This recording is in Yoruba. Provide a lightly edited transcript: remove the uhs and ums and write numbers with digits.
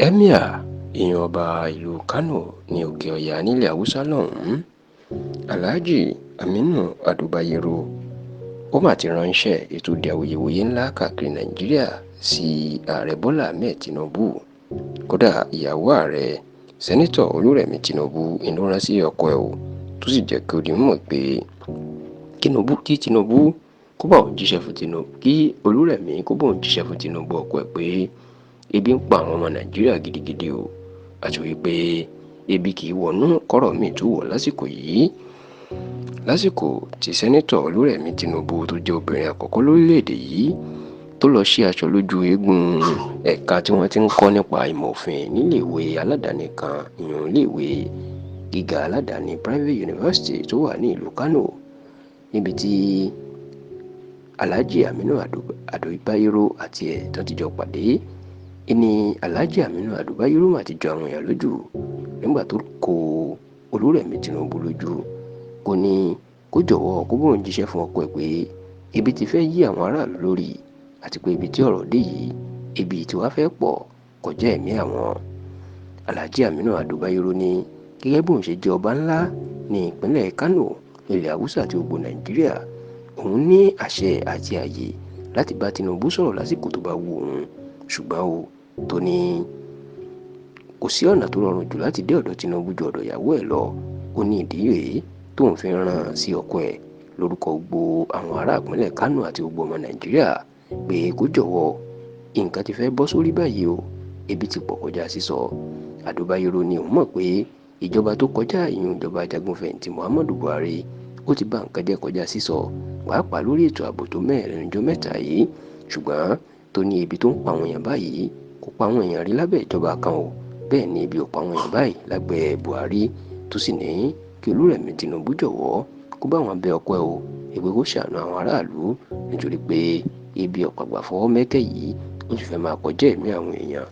Emir ìyẹn ọba ìlú Kánò ní Òkè-Ọ̀yà nílẹ̀ Haúsá lọ́hùn-ún, Alhaji Aminu Ado Bayero, ó mà ti ránṣẹ́ ètò di awuyewuye ńlá káàkiri Nàìjíríà sí Ààrẹ Bọ́lá Ahmed Tinubu. Kódà ìyàwó ààrẹ, Sẹ́nitọ́ Olúrẹ̀mí Tinubu ló rán sí ọkọ ẹ̀ o, tó sì jẹ́ kó di mímọ̀ pé kí Tinubu kó bá òun jíṣẹ́ fún Tinubu, kí Olúrẹ̀mí kó bá òun jíṣẹ́ fún Tinubu ọkọ ẹ̀ pé ebi ń pa àwọn ọmọ Nàìjíríà gidigidi o, àti wípé ebi kì í wọnú kọ́rọ̀ míì tó wọ̀ lásìkò yìí. Lásìkò tí Sẹ́nitọ́ Olúrẹ̀mí Tinubu, tó jẹ́ obìnrin àkọ́kọ́ lórílẹ̀‐èdè yìí tó lọ sí aṣọ lójú eégún ẹ̀ka tí wọ́n ti ń kọ́ nípa ìmọ̀ òfin níléèwé aládàáni kan, ìyẹn iléèwé gíga aládàáni private university tó wà ní ìlú Kano, níbi tí Alhaji Aminu Ado Bayero àti ẹ̀ tó ti jọ pàdé, ìní Alhaji Aminu Ado Bayero mà ti jọ àwọn èèyàn lójú nígbà tó kó Olúrẹ̀mí Tinubu lójú, kò ní kó jọ̀wọ́ kó bóun jíṣẹ́ fún ọkọ ẹ̀ pé ebi ti fẹ́ yí àwọn aráàlú lórí, àti pé ibi tí ọ̀rọ̀ dé yìí, ebi tí wàá fẹ́ pọ̀ kọjá ẹ̀mí àwọn. Alhaji Aminu Ado Bayero ní gẹ́gẹ́ bóun ṣe jẹ́ ọba ńlá ní ìpínlẹ̀ Kano, ilẹ̀ Haúsá àti gbogbo Nàìjíríà, òun ní àṣẹ àti àyè láti bá Tinubu sọ̀rọ̀ lásìkò tó bá wù òun, ṣùgbọ́n o tó ní kò sí ọ̀nà tó rọrùn jù láti dé ọ̀dọ̀ Tinubu ju ọ̀dọ̀ ìyàwó ẹ̀ lọ. Ó ní ìdí rèé tóun fi rán sí ọkọ ẹ̀ lórúkọ gbogbo àwọn ará ìpínlẹ̀ Kano àti gbogbo ọmọ Nàìjíríà pé kó jọ̀wọ́, nǹkan ti fẹ́ bọ́ sórí báyìí o, ebi ti pọ̀ kọjá sísọ. Ado Bayero ní òun mọ̀ pé ìjọba tó kọjá, ìyún ìjọba ajagunfẹ̀yìntì Muhammadu Buhari, ó ti bà nǹkan jẹ́ kọjá sísọ, pàápàá lórí ètò ààbò tó mẹ́hẹ lẹ́nu ọjọ́ mẹ́ta yìí, ṣùgbọ́n tó ní ebi tó ń pa àwọn èèyàn báyìí kò pa àwọn èèyàn rí lábẹ́ ìjọba kan o, bẹ́ẹ̀ ni ebi ò pa àwọn èèyàn báyìí lábẹ́ Buhari, tó sì ní kí Olúrẹ̀mí Tinubu jọ̀wọ́ kó bá wọn bẹ ọkọ ẹ̀ o, èpè kó ṣàánú àwọn aráàlú, nítorí pé ebi ọ̀pàgbà fọwọ́ mẹ́kẹ́ yìí ó sì fẹ́ máa kọjá ẹ̀mí àwọn èèyàn.